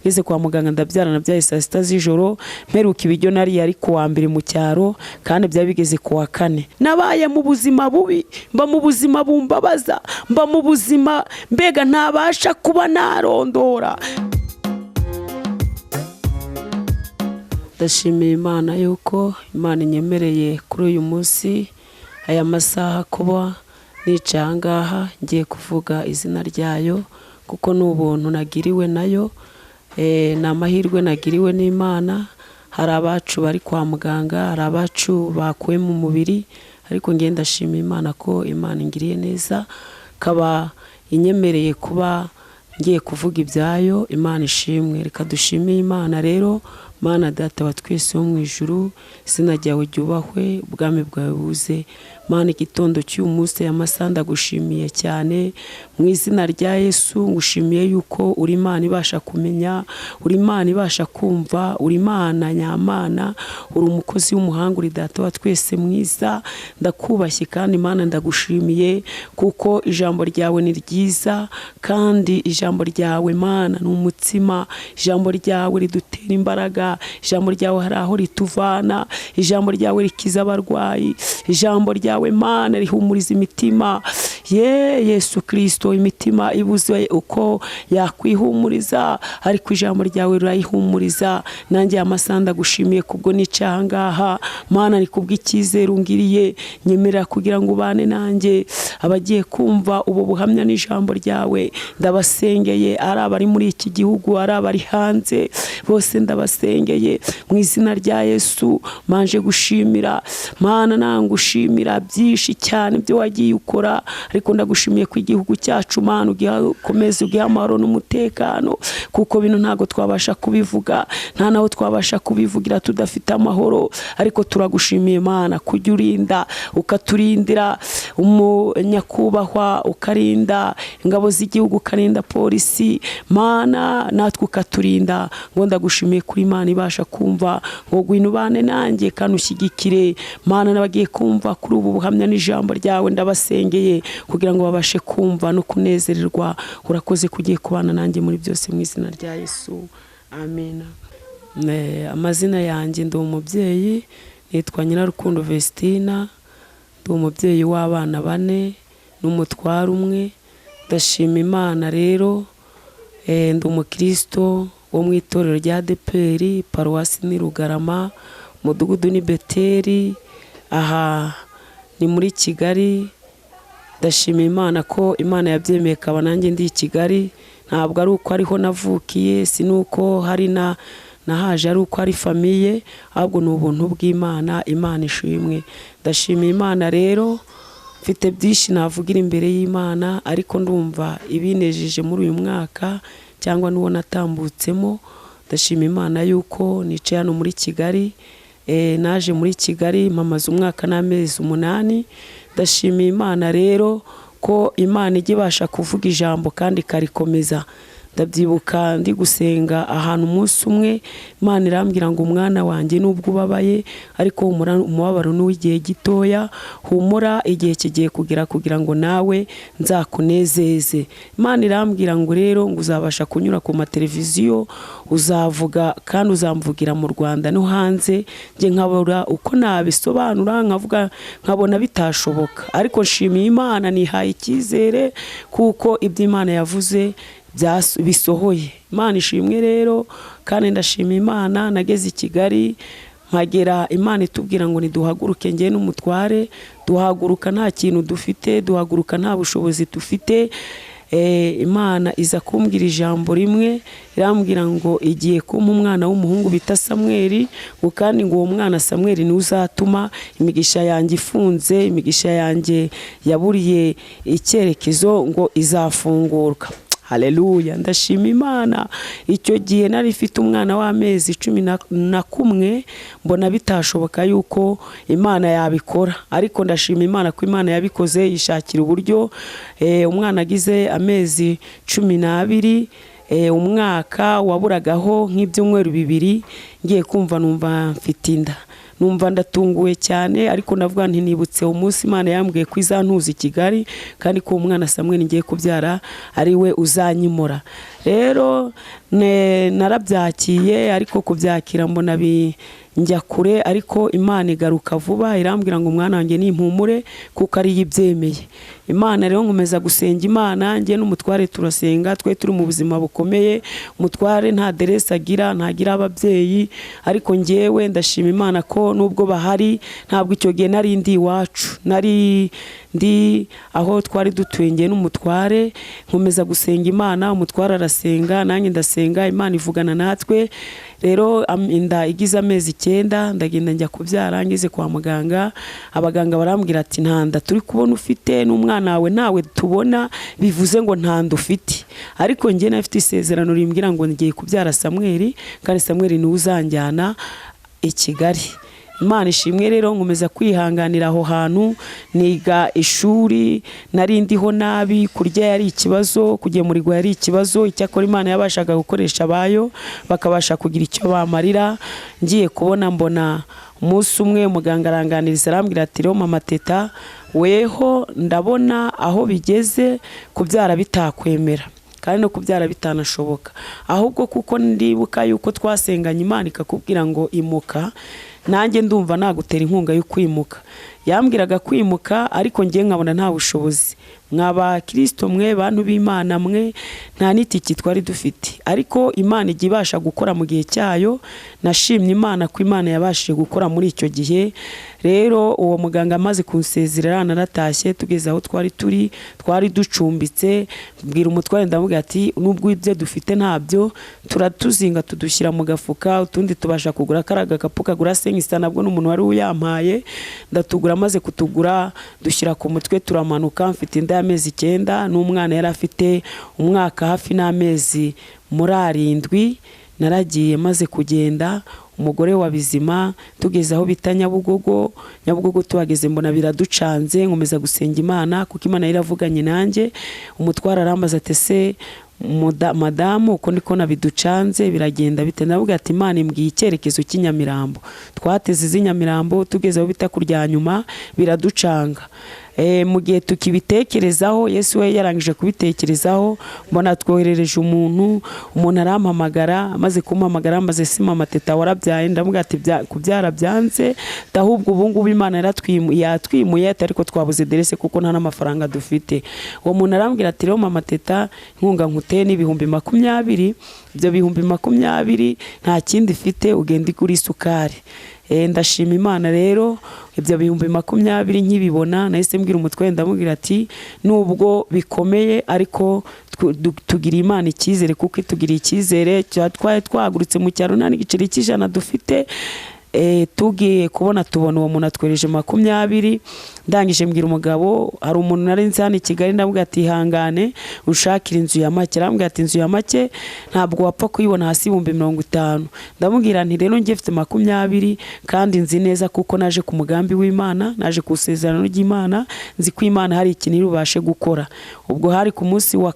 Ngeze kwa muganga ndabyara, nabyaye saa 6 z'ijoro, mperuka ibiryo nariye ari kuwa mbere mu cyaro, kandi byari bigeze kuwa kane. Nabaye mu buzima bubi, mba mu buzima bumbabaza, mba mu buzima mbega ntabasha kuba narondora. Ndashimiye Imana yuko Imana inyemereye kuri uyu munsi, aya masaha, kuba nicaye aha ngaha ngiye kuvuga izina ryayo, kuko ni ubuntu nagiriwe nayo, ni amahirwe nagiriwe n'Imana. Hari abacu bari kwa muganga, hari abacu bakuwe mu mubiri, ariko ngiye ndashima Imana ko Imana ingiriye neza, ikaba inyemereye kuba ngiye kuvuga ibyayo. Imana ishimwe. Reka dushime Imana rero. Mana Data wa twese wo mu ijuru, izina ryawe ryubahwe, ubwami bwawe buze. Mana, igitondo cy'uyu munsi, aya masaha, ndagushimiye cyane mu izina rya Yesu. Ngushimiye yuko uri Imana ibasha kumenya, uri Imana ibasha kumva, uri Imana nyamana, uri umukozi w'umuhanga, uri Data wa twese mwiza. Ndakubashye kandi Imana ndagushimiye, kuko ijambo ryawe ni ryiza, kandi ijambo ryawe Mana ni umutsima, ijambo ryawe ridutera imbaraga, ijambo ryawe hari aho rituvana, ijambo ryawe rikiza abarwayi, ijambo ryawe Mana rihumuriza imitima. Ye Yesu Kristo, imitima ibuze uko yakwihumuriza, ariko ijambo ryawe rirayihumuriza. Nanjye amasaha ndagushimiye kubwo nicaye aha ngaha Mana, ni kubw'icyizere ungiriye, nyemerera kugira ngo ubane nanjye. Abagiye kumva ubu buhamya n'ijambo ryawe ndabasengeye, ari abari muri iki gihugu, ari abari hanze, bose ndabasengeye mu izina rya Yesu. Manje gushimira Mana, nangushimira byinshi cyane ibyo wagiye ukora, ariko ndagushimiye ko igihugu cyacu Mana ugikomeza ugiha amahoro n'umutekano, kuko bino ntabwo twabasha kubivuga, nta naho twabasha kubivugira tudafite amahoro. Ariko turagushimiye Mana kujya urinda, ukaturindira umunyakubahwa, ukarinda ingabo z'igihugu, ukarinda polisi Mana, natwe ukaturinda. Ngo ndagushimiye kuri Imana ibasha kumva, ngo ngwino ubane nanjye kandi ushyigikire Mana n'abagiye kumva kuri ubu buhamya n'ijambo ryawe, ndabasengeye kugira ngo babashe kumva no kunezererwa. Urakoze kugiye kubana nanjye muri byose mu izina rya Yesu, amen. Amazina yanjye, ndi umubyeyi, nitwa Nyirarukundo Vestina, ndi umubyeyi w'abana 4 n'umutware umwe. Ndashima Imana rero, ndi umukristo wo mu itorero rya ADEPR, paruwasi ni Rugarama, umudugudu ni Beteri, aha ni muri Kigali. Ndashima Imana ko Imana yabyemeye akaba nanjye ndi i Kigali. Ntabwo ari uko ariho navukiye, si nuko hari na nahaje ari uko ari famille, ahubwo ni ubuntu bw'Imana. Imana ishimwe. Ndashima Imana rero, mfite byinshi navugira imbere y'Imana, ariko ndumva ibinejeje muri uyu mwaka cyangwa n'uwo natambutsemo. Ndashima Imana yuko nicaye hano muri Kigali. Naje muri Kigali mpamaze umwaka n'amezi 8. Ndashima Imana rero ko Imana ijya ibasha kuvuga ijambo kandi ikarikomeza. Ndabyibuka ndi gusenga ahantu umunsi umwe, Imana irambwira ngo umwana wanjye nubwo ubabaye, ariko humura, umubabaro ni uw'igihe gitoya, humura igihe kigiye kugera kugira ngo nawe nzakunezeze. Imana irambwira ngo rero ngo uzabasha kunyura ku mateleviziyo, uzavuga kandi uzamvugira mu Rwanda no hanze. Njye nkabura uko nabisobanura, nkavuga nkabona bitashoboka, ariko nshimiye Imana, nihaye icyizere kuko ibyo Imana yavuze bisohoye. Imana ishimwe rero, kandi ndashima Imana. Nageze i Kigali mpagera Imana itubwira ngo niduhaguruke njye n'umutware, duhaguruka nta kintu dufite, duhaguruka nta bushobozi dufite. Imana iza kumbwira ijambo rimwe, irambwira ngo igiye kumpa umwana w'umuhungu bita Samweli, ngo kandi ngo uwo mwana Samweli niwe uzatuma imigisha yanjye ifunze, imigisha yanjye yaburiye icyerekezo, ngo izafungurwa. Haleluya, ndashima Imana. Icyo gihe nari mfite umwana w'amezi 11, mbona bitashoboka yuko Imana yabikora, ariko ndashima Imana ko Imana yabikoze, yishakira uburyo. Umwana agize amezi 12, umwaka waburagaho nk'ibyumweru 2, ngiye kumva numva mfite inda. Numva ndatunguwe cyane, ariko ndavuga nti nibutse umunsi Imana yambwiye ko izantuza i Kigali, kandi ko umwana Samweli ngiye kubyara ari we uzanyimura. Rero narabyakiye, ariko kubyakira mbona njya kure, ariko Imana igaruka vuba irambwira ngo umwana wanjye nimpumure kuko ariyo ibyemeye. Imana rero nkomeza gusenga Imana, njye n'umutware turasenga, twe turi mu buzima bukomeye. Umutware nta deresi agira, ntagira ababyeyi, ariko njyewe ndashima Imana ko nubwo bahari, ntabwo icyo gihe nari ndi iwacu, nari ndi aho twari dutuye njye n'umutware. Nkomeza gusenga Imana, umutware arasenga, nanjye ndasenga, Imana ivugana natwe. Rero inda igize amezi 9, ndagenda njya kubyara. Ngeze kwa muganga, abaganga barambwira ati nta nda turi kubona ufite, n'umwana wawe ntawe tubona, bivuze ngo nta nda ufite. Ariko njye nafite isezerano rimbwira ngo ngiye kubyara Samweli, kandi Samweli niwe uzanjyana i Kigali. Imana ishimwe. Rero nkomeza kwihanganira aho hantu, niga ishuri, nari ndiho nabi, kurya yari ikibazo, kugemurirwa yari ikibazo. Icyakora Imana yabashaga gukoresha abayo bakabasha kugira icyo bamarira. Ngiye kubona mbona umunsi umwe muganga aranganiriza, arambwira ati rero mama Teta, weho ndabona aho bigeze kubyara bitakwemera, kandi no kubyara bitanashoboka, ahubwo kuko ndibuka yuko twasenganye Imana ikakubwira ngo imuka, nanjye ndumva nagutera inkunga yo kwimuka. Yambwiraga kwimuka, ariko njye nkabona nta bushobozi. Mwa Kristo mwe, bantu b'Imana mwe, nta n'itiki twari dufite, ariko Imana ijya ibasha gukora mu gihe cyayo. Nashimye Imana ko Imana yabashije gukora muri icyo gihe. Rero uwo muganga amaze kunsezerera, naratashye. Tugeze aho twari turi, twari ducumbitse, mbwira umutware, ndamubwira ati nubwo ibyo dufite ntabyo, turatuzinga tudushyira mu gafuka, utundi tubasha kugura kariya gakapu kagura senkisa, nabwo n'umuntu wari uyampaye, ndatugura. Amaze kutugura dushyira ku mutwe, turamanuka. Mfite inda y'amezi 9, n'umwana yari afite umwaka hafi n'amezi muri 7. Naragiye, maze kugenda umugore wa Bizima, tugeze aho bita Nyabugogo. Nyabugogo tuhageze mbona biraducanze, nkomeza gusenga Imana kuko Imana yaravuganye nanjye. Umutware arambaza ati ese madamu, uko niko nabiducanze, biragenda bite? Ndavuga ati Imana imbwiye icyerekezo cy'inyamirambo. Twateze iz'inyamirambo, tugeze aho bita kurya nyuma biraducanga. Mu gihe tukibitekerezaho, Yesu we yarangije kubitekerezaho, mbona twoherereje umuntu. Umuntu arampamagara, amaze kumpamagara amaze si mama Teta warabyaye? Ndavuga ati kubyara byanze, ahubwo ubu ngubu Imana yatwimuye, ariko twabuze derese kuko nta n'amafaranga dufite. Uwo muntu arambwira ati rero mama Teta, inkunga nkuteye n'ibihumbi 20, ibyo bihumbi 20 nta kindi ifite, ugenda igura isukari. Ndashima Imana. Rero ibyo bihumbi 20 nkibibona, nahise mbwira umutwe, ndamubwira ati nubwo bikomeye ariko tugira Imana icyizere, kuko itugiriye icyizere. Twari twahagurutse mu cyaro nta n'igiceri cy'ijana dufite. Tugiye kubona tubona uwo muntu atwereje 20. Ndangije mbwira umugabo, hari umuntu nari nzi hano i Kigali, ndamubwira ati ihangane ushakire inzu ya make. Arambwira ati inzu ya make ntabwo wapfa kuyibona hasi 50,000. Ndamubwira nti rero njye mfite 20, kandi nzi neza kuko naje ku mugambi w'Imana, naje ku isezerano ry'Imana, nzi ko Imana hari ikintu iri bubashe gukora. Ubwo hari ku munsi wa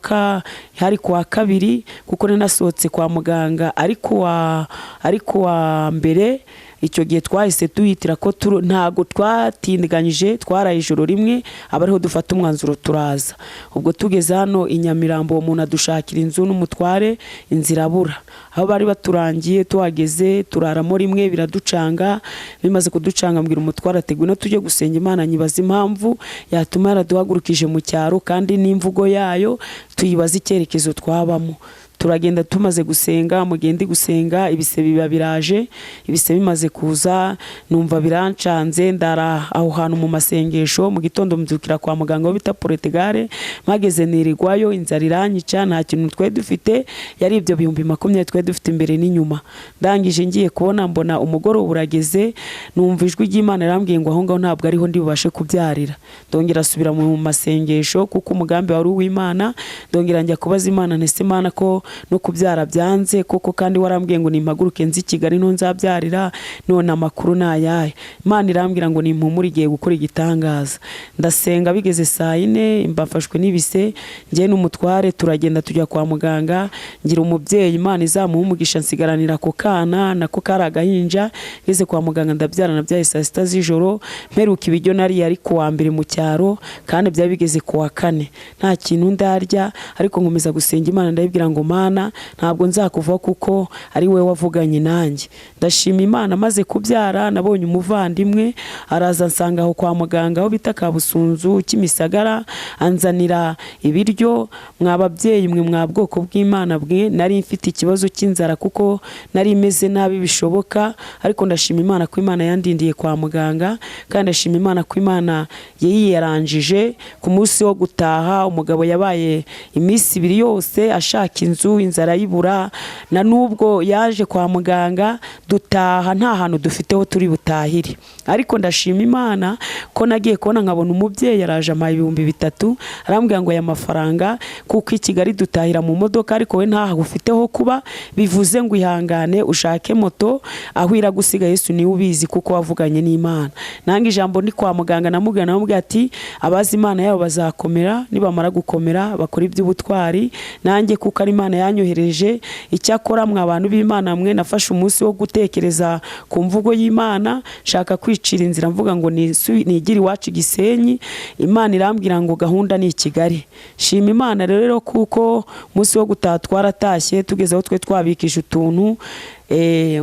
hari ku wa kabiri, kuko nasohotse kwa muganga ari ku wa mbere. Icyo gihe twahise duhitira ko ntago twatindiganyije, twaraye ijoro rimwe aba ariho dufata umwanzuro turaza. Ubwo tugeze hano i Nyamirambo, uwo muntu adushakira inzu n'umutware, inzu irabura aho bari baturangiye. Tuhageze turaramo rimwe biraducanga. Bimaze kuducanga mbwira umutware ati ngwino tujye gusenga Imana, nyibaza impamvu yatuma yaraduhagurukije mu cyaro, kandi n'imvugo yayo tuyibaze icyerekezo twabamo. Turagenda, tumaze gusenga, mugende gusenga, ibise biba biraje. Ibise bimaze kuza numva birancanze, ndara aho hantu mu masengesho. Mu gitondo mbyukira kwa muganga wo bita Portugal, mpageze nirirwayo, inzara iranyica, nta kintu twari dufite, yari ibyo bihumbi 20 twari dufite imbere n'inyuma. Ndangije ngiye kubona mbona umugoroba urageze, numva ijwi ry'Imana rirambwiye ngo aho ngaho ntabwo ariho ndi bubashe kubyarira. Ndongera asubira mu masengesho kuko umugambi wari uw'Imana. Ndongera njya kubaza Imana nti ese Imana ko no kubyara byanze koko, kandi warambwiye ngo nimpaguruke nzi Kigali no nzabyarira, none amakuru ni ayahe? Imana irambwira ngo nimpumure igiye gukora igitangaza. Ndasenga, bigeze saa yine mbafashwe n'ibise, njye n'umutware turagenda tujya kwa muganga. Ngira umubyeyi, Imana izamuha umugisha, nsigaranira ako kana, nako kari agahinja. Ngeze kwa muganga ndabyara, nabyaye saa sita z'ijoro. Mperuka ibiryo nariye ari ku wa mbere mu cyaro, kandi byari bigeze ku wa kane nta kintu ndarya, ariko nkomeza gusenga Imana, ndayibwira ngo Mana ntabwo nzakuvaho kuko ari wowe wavuganye nanjye. Ndashima Imana, maze kubyara nabonye umuvandimwe araza ansanga aho kwa muganga aho bita Kabusunzu Kimisagara, anzanira ibiryo. Mwa babyeyi mwe, mwa bwoko bw'Imana bwe, nari mfite ikibazo cy'inzara kuko nari meze nabi bishoboka, ariko ndashima Imana ko Imana yandindiye kwa muganga, kandi ndashima Imana ko Imana yiyarangije. Ku munsi wo gutaha umugabo yabaye iminsi ibiri yose ashaka inzu, inzara ayibura, na nubwo yaje kwa muganga dutaha nta hantu dufite ho turi butahire. Ariko ndashima Imana ko nagiye kubona nkabona umubyeyi araje ampaye 3000, arambwira ngo aya mafaranga kuko i Kigali dutahira mu modoka, ariko we ntaho ufite ho kuba, bivuze ngo ihangane ushake moto, aho iragusiga Yesu niwe ubizi kuko wavuganye n'Imana. Nange ijambo ni kwa muganga namubwira, namubwira ati abazi Imana yabo bazakomera, nibamara gukomera bakora iby'ubutwari. Nanjye kuko ari Imana yanyohereje. Icyakora mwa bantu b'Imana mwe, nafashe umunsi wo gutekereza ku mvugo y'Imana, nshaka kwicira inzira mvuga ngo nigire iwacu Gisenyi. Imana irambwira ngo gahunda ni i Kigali. Shima Imana rero kuko umunsi wo gutaha twaratashye, tugeze aho twe twabikije utuntu,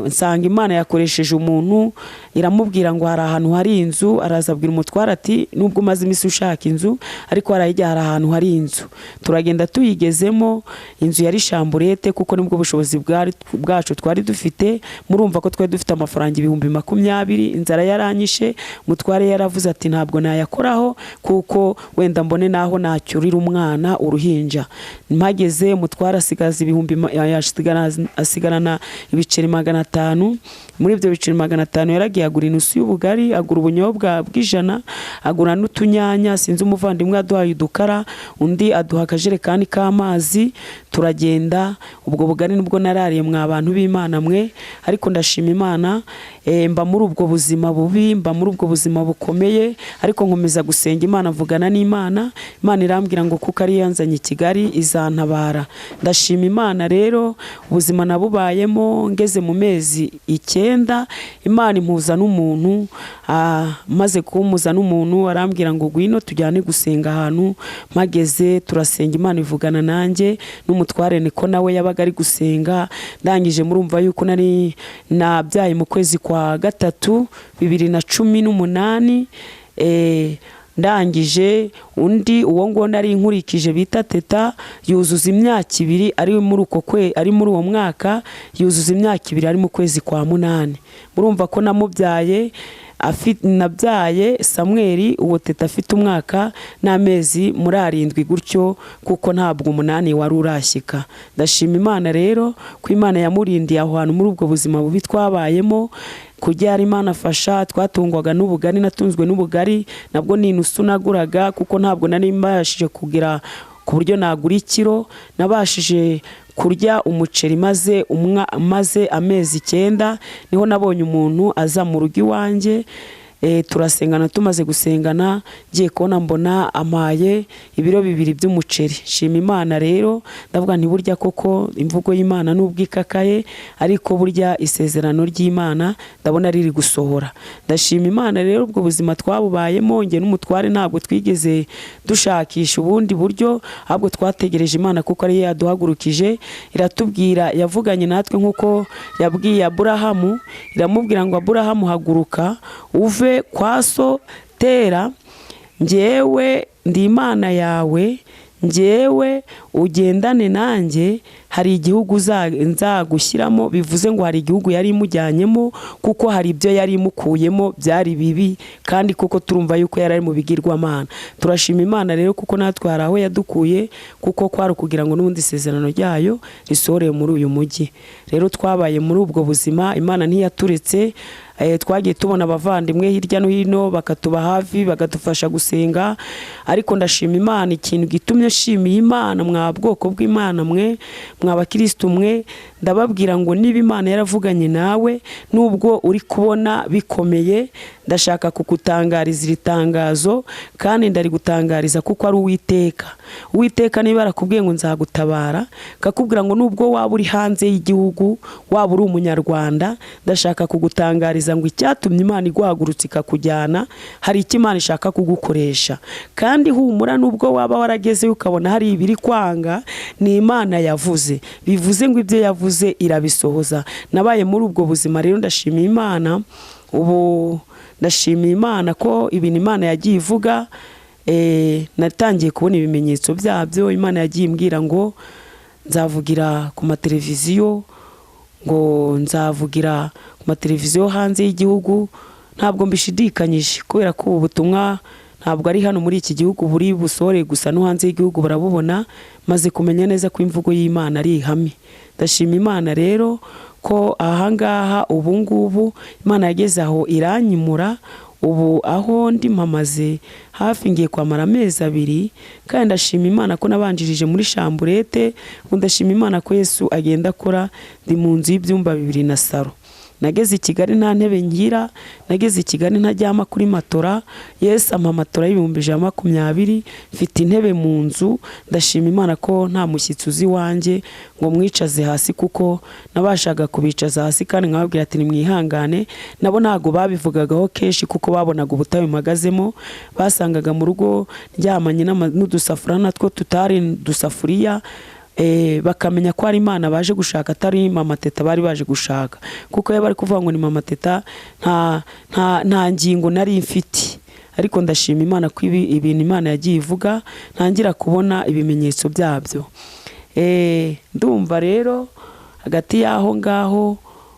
nsanga Imana yakoresheje umuntu, iramubwira ngo hari ahantu hari inzu. Araza abwira umutware ati nubwo umaze iminsi ushaka inzu, ariko harahijya hari ahantu hari inzu. Turagenda tuyigezemo, inzu yari chambrette kuko nibwo bushobozi bwacu twari dufite. Murumva ko twari dufite amafaranga 20,000, inzara yaranyishe. Mutware yaravuze ati ntabwo nayakoraho kuko wenda mbone naho nacyurira umwana uruhinja. Mpageze mutware asigaza asigarana ibiceri 500. Muri ibyo biceri 500 yaragiye agura inusu y'ubugari, agura ubunyobwa bw'ijana, agura n'utunyanya. Sinzi umuvandimwe aduhaye udukara, undi aduha akajerekani k'amazi, turagenda. Ubwo bugari nibwo narariye mwa bantu b'Imana mwe. Ariko ndashima Imana, mba muri ubwo buzima bubi, mba muri ubwo buzima bukomeye, ariko nkomeza gusenga Imana, mvugana n'Imana. Imana irambwira ngo kuko ari yanzanye i Kigali izantabara. Ndashima Imana rero, ubuzima nabubayemo. Ngeze mu mezi 9 Imana impuza n'umuntu, maze kumuza n'umuntu arambwira ngo ngwino tujyane gusenga ahantu. Mpageze turasenga, Imana ivugana nanjye n'umutware niko nawe yabaga ari gusenga. Ndangije murumva yuko nari nabyaye mu kwezi kwa gatatu 2018. Ndangije undi uwo nguwo nari nkurikije bita Teta yuzuza imyaka 2 ari muri uko kwe, ari muri uwo mwaka yuzuza imyaka 2 ari mu kwezi kwa munani. Murumva ko namubyaye nabyaye Samweli, uwo Teta afite umwaka n'amezi muri 7 gutyo, kuko ntabwo 8 wari urashyika. Ndashima Imana rero ko Imana yamurindiye aho hantu muri ubwo buzima bubi twabayemo. Kujya yari Imana afasha, twatungwaga n'ubugari, natunzwe n'ubugari nabwo ni inusu naguraga, kuko ntabwo nari mbashije kugira ku buryo nagura ikiro. Nabashije kurya umuceri maze amezi 9, niho nabonye umuntu aza mu rugo iwanjye, turasengana. Tumaze gusengana ngiye kubona mbona amaye ibiro 2 by'umuceri. Shima Imana rero, ndavuga nti burya koko imvugo y'Imana nubwo ikakaye, ariko burya isezerano ry'Imana ndabona riri gusohora. Ndashima Imana rero, ubwo buzima twabubayemo njye n'umutware ntabwo twigeze dushakisha ubundi buryo, ahubwo twategereje Imana kuko ariyo yaduhagurukije, iratubwira, yavuganye natwe nk'uko yabwiye Aburahamu, iramubwira ngo Aburahamu haguruka uve kwa so Tera, njyewe ndi Imana yawe, njyewe ugendane nanjye, hari igihugu nzagushyiramo. Bivuze ngo hari igihugu yari imujyanyemo, kuko hari ibyo yari imukuyemo byari bibi, kandi kuko turumva yuko yari ari mu bigirwamana. Turashima Imana rero kuko natwe hari aho yadukuye, kuko kwari ukugira ngo n'ubundi isezerano ryayo risohore muri uyu mujyi. Rero twabaye muri ubwo buzima, Imana ntiyaturetse. Twagiye tubona abavandimwe hirya no hino bakatuba hafi, bakadufasha gusenga. Ariko ndashima Imana, ikintu gitumye nshimiye Imana mwa Mwa bwoko bw'Imana mwe, mwa bakirisitu mwe, ndababwira ngo niba Imana yaravuganye nawe, nubwo uri kubona bikomeye, ndashaka kugutangariza iri tangazo, kandi ndarigutangariza kuko ari Uwiteka. Uwiteka niba arakubwiye ngo nzagutabara, kakubwira ngo nubwo waba uri hanze y'igihugu, waba uri umunyarwanda, ndashaka kugutangariza ngo icyatumye Imana iguhagurutsa ikakujyana, hari icyo Imana ishaka kugukoresha. Kandi humura, nubwo waba waragezeyo ukabona hari ibiri kwanga, ni Imana yavuze, bivuze ngo ibyo yavuze irabisohoza. Nabaye muri ubwo buzima rero, ndashima Imana. Ubu ndashima Imana ko ibintu Imana yagiye ivuga, natangiye kubona ibimenyetso byabyo. Imana yagiye imbwira ngo nzavugira ku mateleviziyo, ngo nzavugira ku mateleviziyo hanze y'igihugu. Ntabwo mbishidikanyije, kubera ko ubu butumwa ntabwo ari hano muri iki gihugu buri busohore gusa, no hanze y'igihugu barabubona. Maze kumenya neza ko imvugo y'Imana ari ihame. Ndashima Imana rero ko ahangaha ubu ngubu Imana yageze aho iranyimura. Ubu aho ndi mpamaze hafi ngiye kwamara amezi 2, kandi ndashima Imana ko nabanjirije muri chambrette. Ubu ndashima Imana ko Yesu agenda akora. Ndi mu nzu y'ibyumba 2 na salo. Nageze i Kigali nta ntebe ngira, nageze i Kigali ntajyama kuri matora. Yesu ampa matora y'120,000, mfite intebe mu nzu. Ndashima Imana ko nta mushyitsi uzi iwanjye ngo mwicaze hasi, kuko nabashaga kubicaza hasi kandi nkababwira ati nimwihangane. Nabo ntabwo babivugagaho kenshi, kuko babonaga ubutayu mpagazemo. Basangaga mu rugo ndyamanye n'udusafuriya natwo tutari udusafuriya, bakamenya ko ari Imana baje gushaka, atari Mama Teta bari baje gushaka. Kuko iyo bari kuvuga ngo ni Mama Teta, nta ngingo nari mfite. Ariko ndashima Imana ko ibintu Imana yagiye ivuga ntangira kubona ibimenyetso byabyo. Ndumva rero hagati y'aho ngaho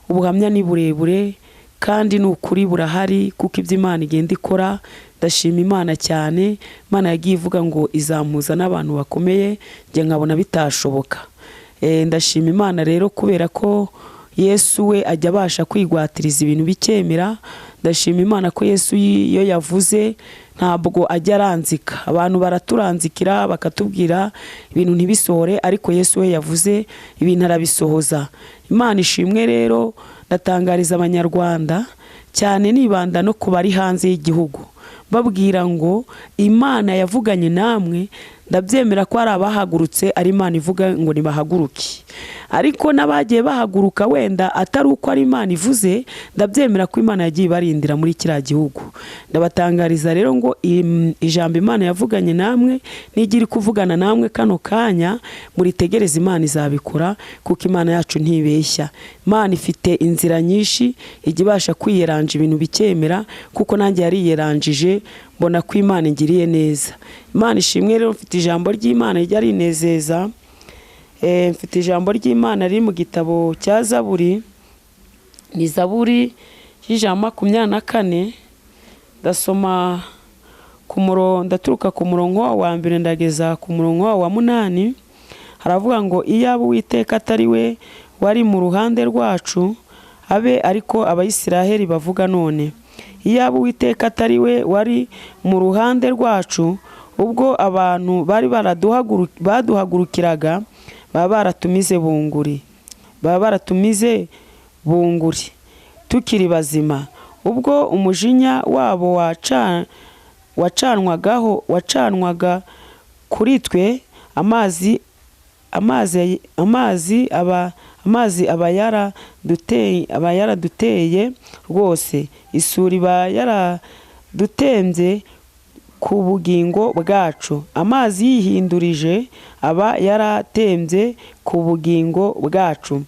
ubuhamya ni burebure, kandi ni ukuri burahari, kuko ibyo Imana igenda ikora, ndashima Imana cyane. Imana yagiye ivuga ngo izampuza n'abantu bakomeye, njye nkabona bitashoboka. Ndashima Imana rero kubera ko Yesu we ajya abasha kwigwatiriza ibintu bikemera. Ndashima Imana ko Yesu iyo yavuze ntabwo ajya aranzika. Abantu baraturanzikira bakatubwira ibintu ntibisohore, ariko Yesu we yavuze ibintu arabisohoza. Imana ishimwe rero. Ndatangariza Abanyarwanda cyane, nibanda no ku bari hanze y'igihugu, babwira ngo Imana yavuganye namwe. Ndabyemera ko hari abahagurutse ari Imana ivuga ngo nibahaguruke, ariko n'abagiye bahaguruka wenda atari uko ari Imana ivuze, ndabyemera ko Imana yagiye ibarindira muri kiriya gihugu. Ndabatangariza rero ngo ijambo Imana yavuganye namwe nijya iri kuvugana namwe kano kanya, muritegereze, Imana izabikora, kuko Imana yacu ntibeshya. Imana ifite inzira nyinshi, ijya ibasha kwiyeranja ibintu bikemera, kuko nanjye yariyeranjije mbona ko Imana ingiriye neza. Imana ishimwe rero. Mfite ijambo ry'Imana rijya rinezeza. Mfite ijambo ry'Imana riri mu gitabo cya Zaburi, ni Zaburi y'124. Ndasoma ku murongo, ndaturuka ku murongo wa 1 ndageza ku murongo wa 8. Haravuga ngo iyaba Uwiteka atari we wari mu ruhande rwacu, abe ariko Abayisiraheli bavuga none. Iyaba Uwiteka atari we wari mu ruhande rwacu, ubwo abantu bari baduhagurukiraga, baba baratumize bunguri, baba baratumize bunguri tukiri bazima. Ubwo umujinya wabo wacanwaga kuri twe, amazi aba yaraduteye rwose, isuri iba yaradutembye ku bugingo bwacu. Amazi yihindurije aba yaratembye ku bugingo bwacu.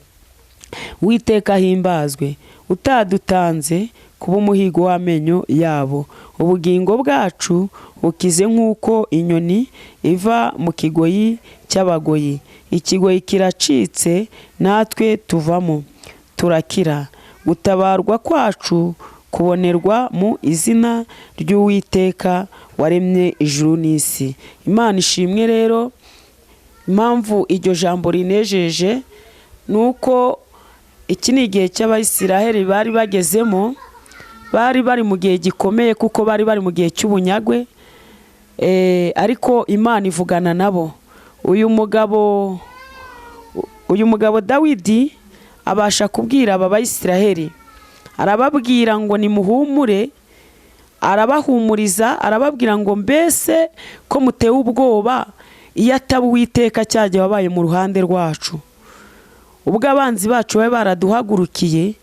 Uwiteka ahimbazwe, utadutanze kuba umuhigo w'amenyo yabo. Ubugingo bwacu bukize nk'uko inyoni iva mu kigoyi cy'abagoyi. Ikigoyi kiracitse, natwe tuvamo turakira. Gutabarwa kwacu kubonerwa mu izina ry'Uwiteka waremye ijuru n'isi. Imana ishimwe rero. Impamvu iryo jambo rinejeje ni uko iki ni igihe cy'Abayisiraheli bari bagezemo, bari bari mu gihe gikomeye, kuko bari bari mu gihe cy'ubunyagwe. Ariko Imana ivugana nabo. Uyu mugabo Dawidi abasha kubwira aba Bayisiraheli, arababwira ngo nimuhumure, arabahumuriza, arababwira ngo: "Mbese ko mutewe ubwoba? Iyo ataba Uwiteka cyagihe wabaye mu ruhande rwacu, ubwo abanzi bacu babe baraduhagurukiye,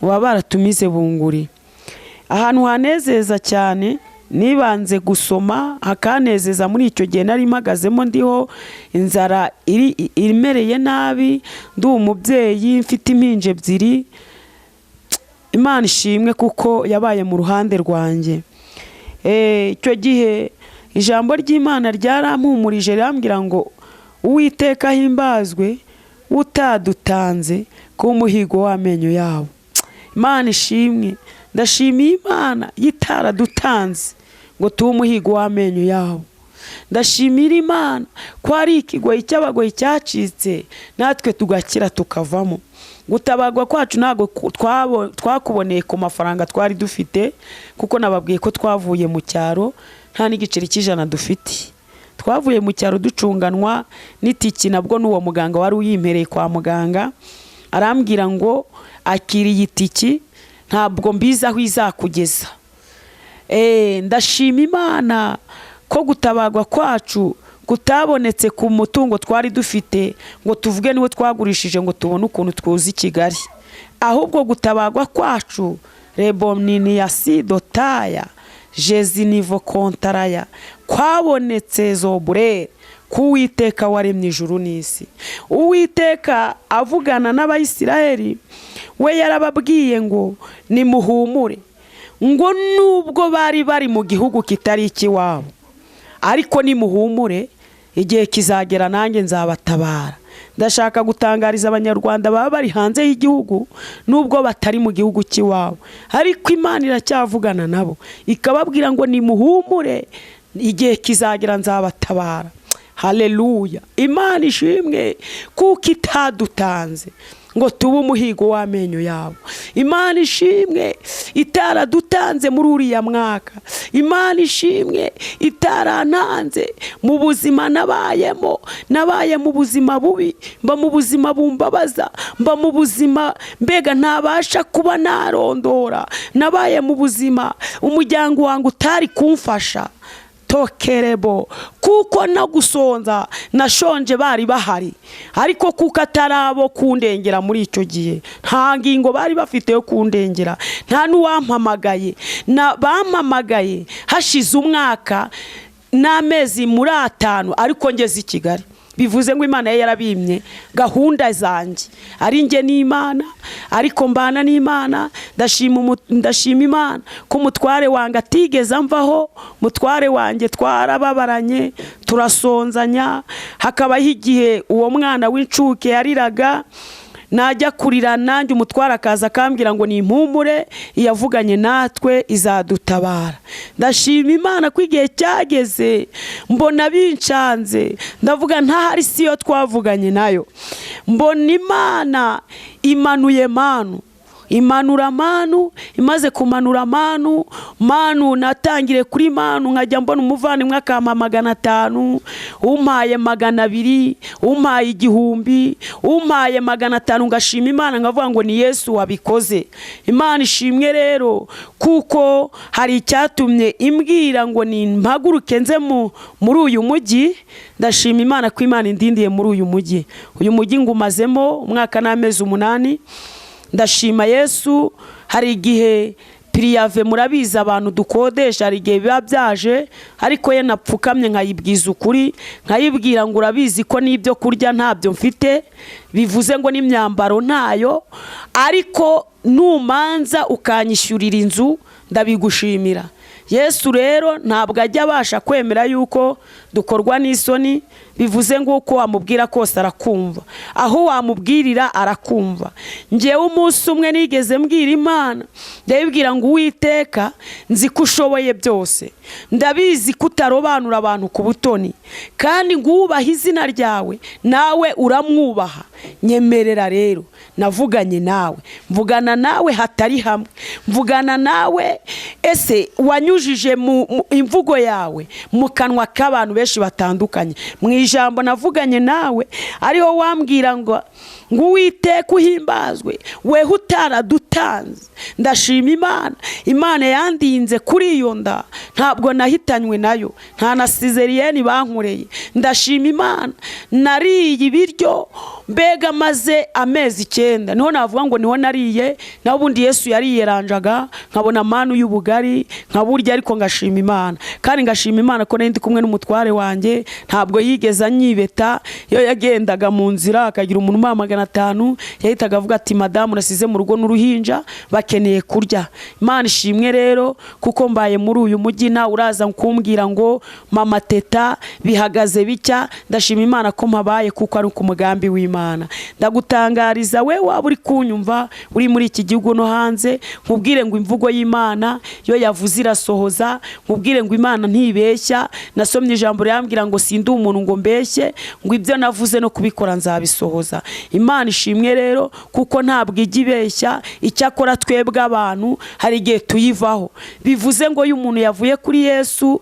baba baratumize bunguri." Ahantu hanezeza cyane nibanze gusoma hakanezeza, muri icyo gihe nari mpagazemo, ndiho inzara iri imereye nabi, ndi umubyeyi mfite impinja ebyiri. Imana ishimwe kuko yabaye mu ruhande rwanjye. Icyo gihe ijambo ry'Imana ryarampumurije, rirambwira ngo: "Uwiteka ahimbazwe utadutanze kuba umuhigo w'amenyo yabo." Imana ishimwe. Ndashimiye Imana itaradutanze ngo tube umuhigo w'amenyo yabo. Ndashimira Imana ko ari ikigoyi cy'abagoyi cyacitse, natwe tugakira, tukavamo. Gutabagwa kwacu ntabwo twakuboneye ku mafaranga twari dufite, kuko nababwiye ko twavuye mu cyaro nta n'igiceri cy'ijana dufite. Twavuye mu cyaro ducunganwa n'itiki, nabwo n'uwo muganga wari uyimpereye kwa muganga arambwira ngo: "Akiriye itiki, ntabwo mbizi aho izakugeza." Ndashima Imana ko gutabagwa kwacu kutabonetse ku mutungo twari dufite, ngo tuvuge niwo twagurishije ngo tubone ukuntu twuza i Kigali, ahubwo gutabagwa kwacu reboniniyasidotaya jezinivo kontaraya kwabonetse zoburere k'Uwiteka waremye ijuru n'isi. Uwiteka avugana n'Abayisiraheli, we yarababwiye ngo nimuhumure, ngo nubwo bari bari mu gihugu kitari icy'iwabo, ariko nimuhumure, igihe kizagera nanjye nzabatabara. Ndashaka gutangariza Abanyarwanda baba bari hanze y'igihugu, nubwo batari mu gihugu cy'iwabo, ariko Imana iracyavugana nabo ikababwira ngo nimuhumure, igihe kizagera nzabatabara. Haleluya! Imana ishimwe kuko itadutanze ngo tube umuhigo w'amenyo yabo. Imana ishimwe itaradutanze muri uriya mwaka. Imana ishimwe itarantanze mu buzima nabayemo. Nabaye mu buzima bubi, mba mu buzima bumbabaza, mba mu buzima mbega ntabasha kuba narondora. Nabaye mu buzima umuryango wanjye utari kumfasha tokerebo, kuko no gusonza nashonje bari bahari, ariko kuko atari abo kundengera muri icyo gihe, nta ngingo bari bafite yo kundengera, nta n'uwampamagaye. Bampamagaye hashize umwaka n'amezi muri 5, ariko ngeze i Kigali. Bivuze ngo Imana ye yarabimye gahunda zanjye, ari njye n'Imana, ariko mbana n'Imana. Ndashima Imana ko umutware wanjye atigeze amvaho. Umutware wanjye twarababaranye, turasonzanya, hakabaho igihe uwo mwana w'incuke yariraga, najya kurira nanjye, umutware akaza akambwira ngo ni impumure, iyavuganye natwe izadutabara. Ndashima Imana ko igihe cyageze mbona bincanze, ndavuga ntahari si yo twavuganye nayo. Mbona Imana imanuye manu, imanura manu. Imaze kumanura manu, manu natangire kuri manu, nkajya mbona umuvandimwe akampa 500, umpaye 200, umpaye 1000, umpaye 500, ngashima Imana nkavuga ngo ni Yesu wabikoze. Imana ishimwe rero kuko hari icyatumye imbwira ngo ni mpaguruke nze muri uyu mujyi. Ndashima Imana ko Imana indindiye muri uyu mujyi. Uyu mujyi ngumazemo umwaka n'amezi 8. Ndashima Yesu. Hari igihe préavis, murabizi abantu dukodesha, hari igihe biba byaje, ariko ye napfukamye nkayibwiza ukuri, nkayibwira ngo urabizi ko n'ibyo kurya ntabyo mfite, bivuze ngo n'imyambaro ntayo, ariko numanza ukanyishyurira inzu ndabigushimira. Yesu rero ntabwo ajya abasha kwemera yuko dukorwa n'isoni. Bivuze ngo uko wamubwira kose arakumva, aho wamubwirira arakumva. Ngewe umunsi umwe nigeze mbwira Imana, ndayibwira ngo: "Uwiteka, Nzi ko ushoboye byose, ndabizi ko utarobanura abantu ku butoni, kandi ngo uwubahe izina ryawe nawe uramwubaha. Nyemerera rero, navuganye nawe, mvugana nawe hatari hamwe, mvugana nawe. Ese wanyujije mu imvugo yawe mu kanwa k'abantu benshi batandukanye? Mu ijambo navuganye nawe ariho wambwira ngo Uwiteka uhimbazwe, weho utaradutanze. Ndashima Imana, Imana yandinze kuri iyo nda, ntabwo nahitanywe nayo, nta na césarienne bankoreye. Ndashima Imana, nariye ibiryo mbega maze amezi 9, niho navuga ngo niho nariye. Naho ubundi Yesu yariyeranjaga nkabona manu y'ubugari nkaburya, ariko ngashima Imana, kandi ngashima Imana ko nari ndi kumwe n'umutware wanjye, ntabwo yigeze anyibeta. Iyo yagendaga mu nzira akagira umuntu umuha 500, yahitaga avuga ati: "Madamu nasize mu rugo n'uruhinja bakeneye kurya." Imana ishimwe rero kuko mbaye muri uyu mujyi, nawe uraza kumbwira ngo: "Mama Teta, bihagaze bitya." Ndashima Imana ko mpabaye kuko ari ku mugambi w'Imana. Ndagutangariza we waba uri kunyumva, uri muri iki gihugu no hanze, nkubwire ngo imvugo y'Imana yo yavuze irasohoza. Nkubwire ngo Imana ntibeshya. Nasomye ijambo rirambwira ngo sindi umuntu ngo mbeshye, ngo ibyo navuze no kubikora nzabisohoza. Imana ishimwe rero kuko ntabwo ijya ibeshya. Icyakora twebwe abantu hari igihe tuyivaho. Bivuze ngo iyo umuntu yavuye kuri Yesu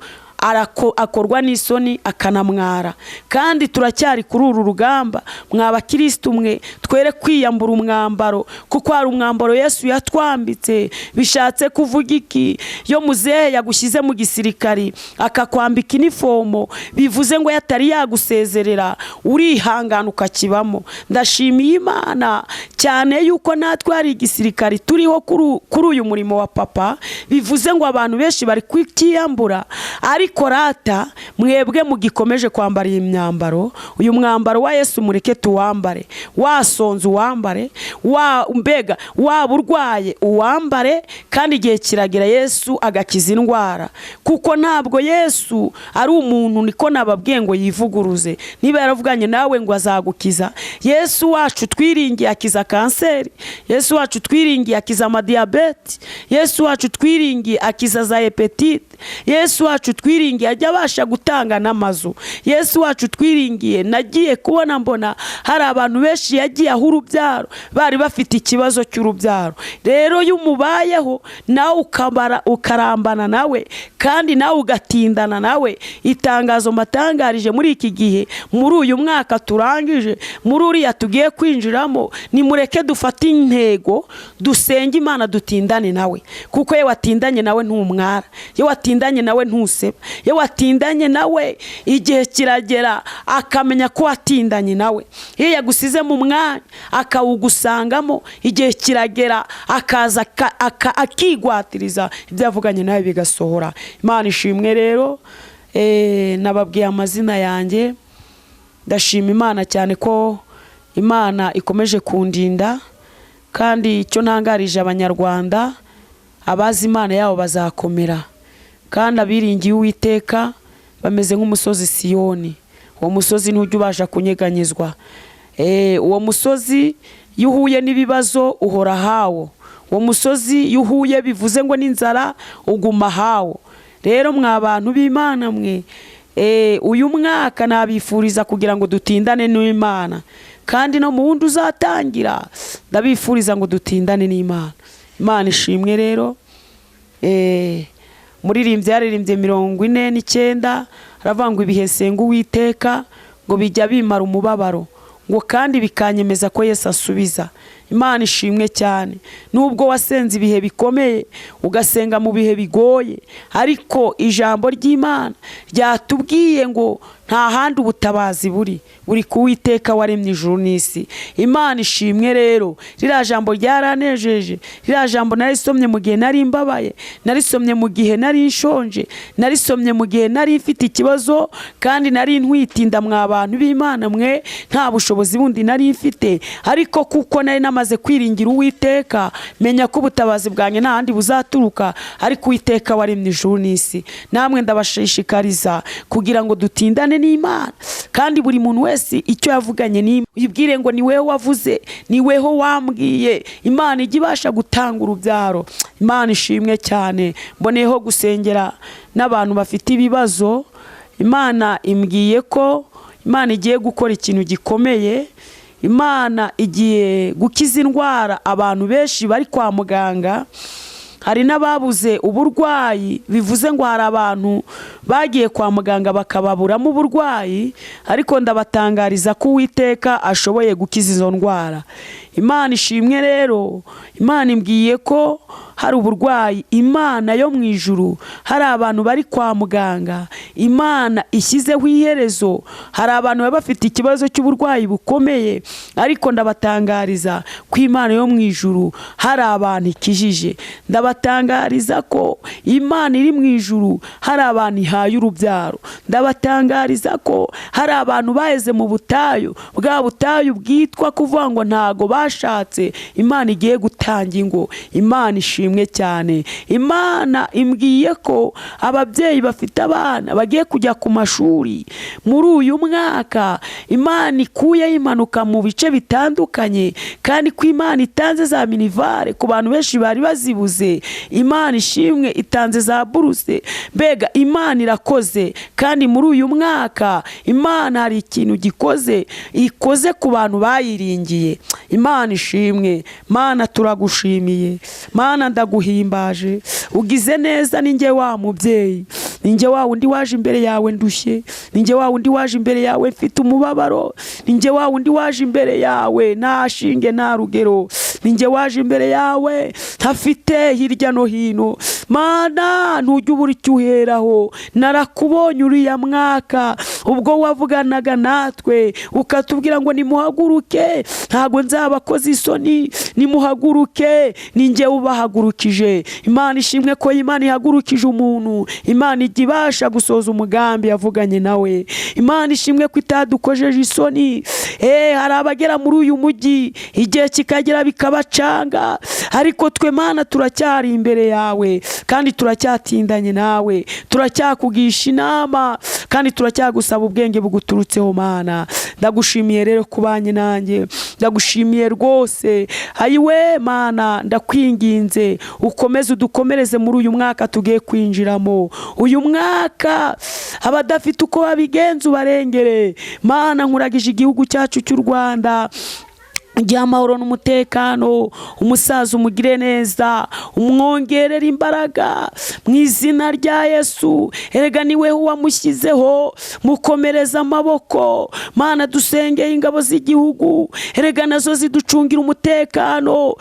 akorwa n'isoni akanamwara. Kandi turacyari kuri uru rugamba, mwa bakirisitu mwe, twere kwiyambura umwambaro, kuko hari umwambaro Yesu yatwambitse. Bishatse kuvuga iki? Iyo muzehe yagushyize mu gisirikari akakwambika inifomo, bivuze ngo yatari yagusezerera urihangana ukakibamo. Ndashimiye Imana cyane yuko natwe hari igisirikari turiho kuri uyu murimo wa papa. Bivuze ngo abantu benshi bari kwikiyambura, ariko rata mwebwe mugikomeje kwambara iyi myambaro, uyu mwambaro wa Yesu mureke tuwambare. Wasonze uwambare, wa mbega waba urwaye uwambare, kandi igihe kiragera Yesu agakiza indwara, kuko ntabwo Yesu ari umuntu, niko nababwiye, ngo yivuguruze. Niba yaravuganye nawe ngo azagukiza, Yesu wacu twiringiye akiza kanseri, Yesu wacu twiringiye akiza amadiyabeti, Yesu wacu twiringiye akiza za hépatite, Yesu wacu twiringiye ajya abasha gutanga n'amazu, Yesu wacu twiringiye. Nagiye kubona mbona hari abantu benshi yagiye aho urubyaro, bari bafite ikibazo cy'urubyaro. Rero iyo umubayeho nawe ukabara ukarambana nawe, kandi nawe ugatindana nawe. Itangazo mbatangarije muri iki gihe, muri uyu mwaka turangije, muri uriya tugiye kwinjiramo, nimureke dufate intego, dusenge Imana, dutindane nawe, kuko iyo watindanye nawe ntumwara, iyo watindanye nawe ntuseba, iyo watindanye nawe igihe kiragera akamenya ko watindanye nawe. Iyo yagusize mu mwanya akawugusangamo, igihe kiragera akaza akigwatiriza ibyo yavuganye nawe bigasohora. Imana ishimwe rero. Nababwiye amazina yanjye. Ndashima Imana cyane ko Imana ikomeje kundinda, kandi icyo ntangarije Abanyarwanda, abazi Imana yabo bazakomera, kandi abiringiye Uwiteka bameze nk'umusozi Siyoni. Uwo musozi ntujya ubasha kunyeganyezwa. Uwo musozi iyo uhuye n'ibibazo uhora hawo. Uwo musozi iyo uhuye, bivuze ngo n'inzara, uguma hawo. Rero mwa bantu b'Imana mwe, uyu mwaka nabifuriza kugira ngo dutindane n'Imana, kandi no mu wundi uzatangira ndabifuriza ngo dutindane n'Imana. Imana ishimwe rero. Muririmbyi yaririmbye 49, aravuga ngo ibihe nsenga Uwiteka ngo bijya bimara umubabaro, ngo kandi bikanyemeza ko Yesu asubiza. Imana ishimwe cyane. Nubwo wasenze ibihe bikomeye, ugasenga mu bihe bigoye, ariko ijambo ry'Imana ryatubwiye ngo nta handi ubutabazi buri, buri ku Witeka waremye ijuru n'isi. Imana ishimwe rero. Ririya jambo ryaranejeje. Ririya jambo narisomye mu gihe nari mbabaye, narisomye mu gihe nari nshonje, narisomye mu gihe nari mfite ikibazo, kandi nari ntwitinda. Mwa bantu b'Imana mwe, nta bushobozi bundi nari mfite, ariko kuko nari namaze kwiringira Uwiteka, menya ko ubutabazi bwanjye nta handi buzaturuka ariko Uwiteka waremye ijuru n'isi. Namwe ndabashishikariza kugira ngo dutindane. Uvugane n'Imana, kandi buri muntu wese icyo yavuganye n'Imana uyibwire ngo ni weho wavuze, ni weho wambwiye. Imana ijya ibasha gutanga urubyaro. Imana ishimwe cyane. Mboneyeho gusengera n'abantu bafite ibibazo. Imana imbwiye ko Imana igiye gukora ikintu gikomeye. Imana igiye gukiza indwara abantu benshi bari kwa muganga. Hari n'ababuze uburwayi, bivuze ngo hari abantu bagiye kwa muganga bakababuramo uburwayi, ariko ndabatangariza ko Uwiteka ashoboye gukiza izo ndwara. Imana ishimwe rero. Imana imbwiye ko hari uburwayi, Imana yo mu ijuru, hari abantu bari kwa muganga Imana ishyizeho iherezo. Hari abantu baba bafite ikibazo cy'uburwayi bukomeye, ariko ndabatangariza ko Imana yo mu ijuru hari abantu ikijije. Ndabatangariza ko Imana iri mu ijuru hari abantu ihaye urubyaro. Ndabatangariza ko hari abantu baheze mu butayu, bwa butayu bwitwa kuvuga ngo ntago bashatse, Imana igiye gutanga ingo. Imana ishimwe cyane. Imana imbwiye ko ababyeyi bafite abana bagiye kujya ku mashuri muri uyu mwaka, Imana ikuyeho impanuka mu bice bitandukanye, kandi ko Imana itanze za minivare ku bantu benshi bari bazibuze. Imana ishimwe, itanze za buruse. Mbega Imana irakoze. Kandi muri uyu mwaka Imana hari ikintu gikoze, ikoze ku bantu bayiringiye. Imana ishimwe. Mana turagushimiye, Mana ndaguhimbaje, ugize neza. Ninjye wa mubyeyi, ninjye wa wundi waje imbere yawe ndushye, ninjye wa wundi waje imbere yawe mfite umubabaro, ninjye wa wundi waje imbere yawe nta shinge nta rugero, ninjye waje imbere yawe ntafite hirya no hino. Mana ntujya ubura icyo uheraho. Narakubonye uriya mwaka ubwo wavuganaga natwe ukatubwira ngo nimuhaguruke, ntago nzabakoze isoni, nimuhaguruke, ninjye ubahagurukije. Imana ishimwe ko Imana ihagurukije umuntu, Imana ijya ibasha gusoza umugambi yavuganye nawe. Imana ishimwe ko itadukojeje isoni. Hari abagera muri uyu mujyi igihe kikagera bikabacanga, ariko twe Mana turacyari imbere yawe, kandi turacyatindanye nawe, turacyakugisha inama, kandi turacyagusaba ubwenge buguturutseho. Mana ndagushimiye rero kubanye nanjye, ndagushimiye rwose. Ayiwe Mana, ndakwinginze ukomeze udukomereze muri uyu mwaka tugiye kwinjiramo. Uyu mwaka abadafite uko babigenza ubarengere. Mana nkuragije igihugu cyacu cy'u Rwanda, ugihe amahoro n'umutekano, umusaza umugire neza, umwongerera imbaraga mu izina rya Yesu. Erega niwe wamushyizeho, mukomereza amaboko. Mana dusengeye ingabo z'igihugu, erega nazo ziducungira umutekano,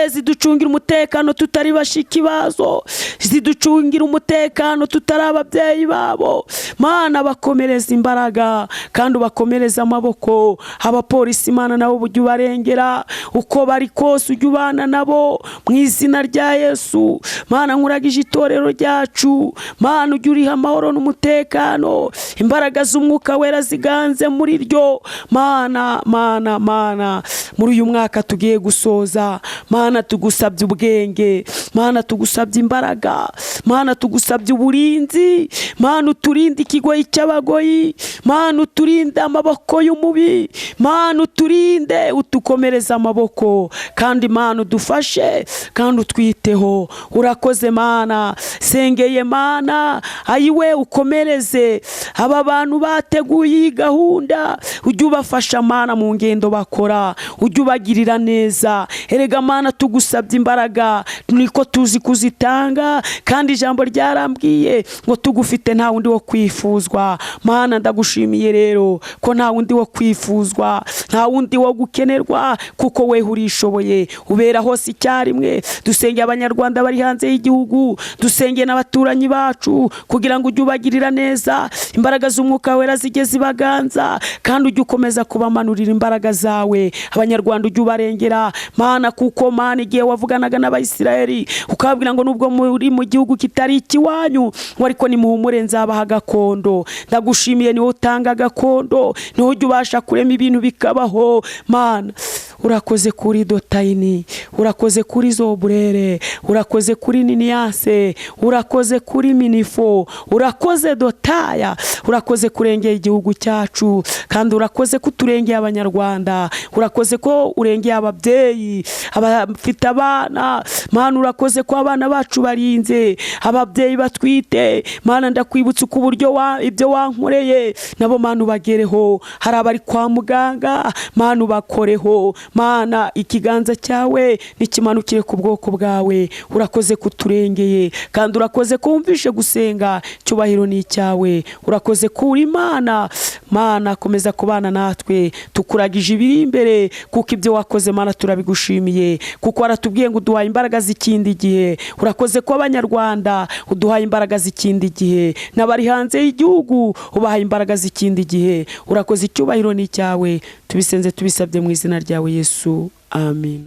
ziducungira umutekano tutari bashiki bazo, ziducungira umutekano tutari ababyeyi babo. Mana bakomereza imbaraga kandi ubakomereza amaboko. Abapolisi Mana nabo ujye ubarengera uko bari kose, ujye ubana nabo mu izina rya Yesu. Mana nkuragije itorero ryacu, Mana ujye uriha amahoro n'umutekano, imbaraga z'umwuka wera ziganze muri ryo. Mana Mana Mana, muri uyu mwaka tugiye gusoza, Mana tugusabye ubwenge, Mana tugusabye imbaraga, Mana tugusabye uburinzi, Mana uturinde ikigoyi cy'abagoyi, Mana uturinde amaboko y'umubi, Mana uturinde, utukomereze amaboko, kandi Mana udufashe kandi utwiteho. Urakoze Mana. Sengeye Mana, ayiwe ukomereze aba bantu bateguye iyi gahunda, ujye ubafasha Mana mu ngendo bakora, ujye ubagirira neza. Erega Mana tugusabye imbaraga, niko tuzi kuzitanga, kandi ijambo ryarambwiye ngo tugufite nta wundi wo kwifuzwa. Mana ndagushimiye rero ko nta wundi wo kwifuzwa, nta wundi wo gukenerwa, kuko we urishoboye, ubera hose icyarimwe. Dusengeye abanyarwanda bari hanze y'igihugu, dusengeye n'abaturanyi bacu, kugira ngo ujye ubagirira neza, imbaraga z'umwuka wera zijye zibaganza, kandi ujye ukomeza kubamanurira imbaraga zawe. Abanyarwanda ujye ubarengera Mana, kuko Mana igihe wavuganaga n'Abayisiraheli ukababwira ngo nubwo muri mu gihugu kitari ikiwanyu, ngo ariko nimuhumure nzabaha gakondo. Ndagushimiye, niwe utanga gakondo, niwe ujya ubasha kurema ibintu bikabaho. Mana Urakoze kuri Dotayini, urakoze kuri Zoburere, urakoze kuri Niniyase, urakoze kuri Minifo, urakoze Dotaya, urakoze kurengera igihugu cyacu, kandi urakoze ko uturengeye Abanyarwanda, urakoze ko urengeye ababyeyi abafite abana. Mana, urakoze ko abana bacu barinze, ababyeyi batwite. Mana, ndakwibutsa uko uburyo ibyo wankoreye nabo, Mana, ubagereho. Hari abari kwa muganga, Mana, ubakoreho. Mana, ikiganza cyawe nikimanukire ku bwoko bwawe. Urakoze kuturengeye, kandi urakoze ko wumvishe gusenga. Icyubahiro ni icyawe. Urakoze ko uri Imana. Mana, komeza kubana natwe, tukuragije ibiri imbere, kuko ibyo wakoze, Mana, turabigushimiye, kuko waratubwiye ngo uduhaye imbaraga z'ikindi gihe. Urakoze ko Abanyarwanda uduhaye imbaraga z'ikindi gihe, n'abari hanze y'igihugu ubahaye imbaraga z'ikindi gihe. Urakoze, icyubahiro ni icyawe. Tubisenze tubisabye mu izina ryawe Yesu, amen.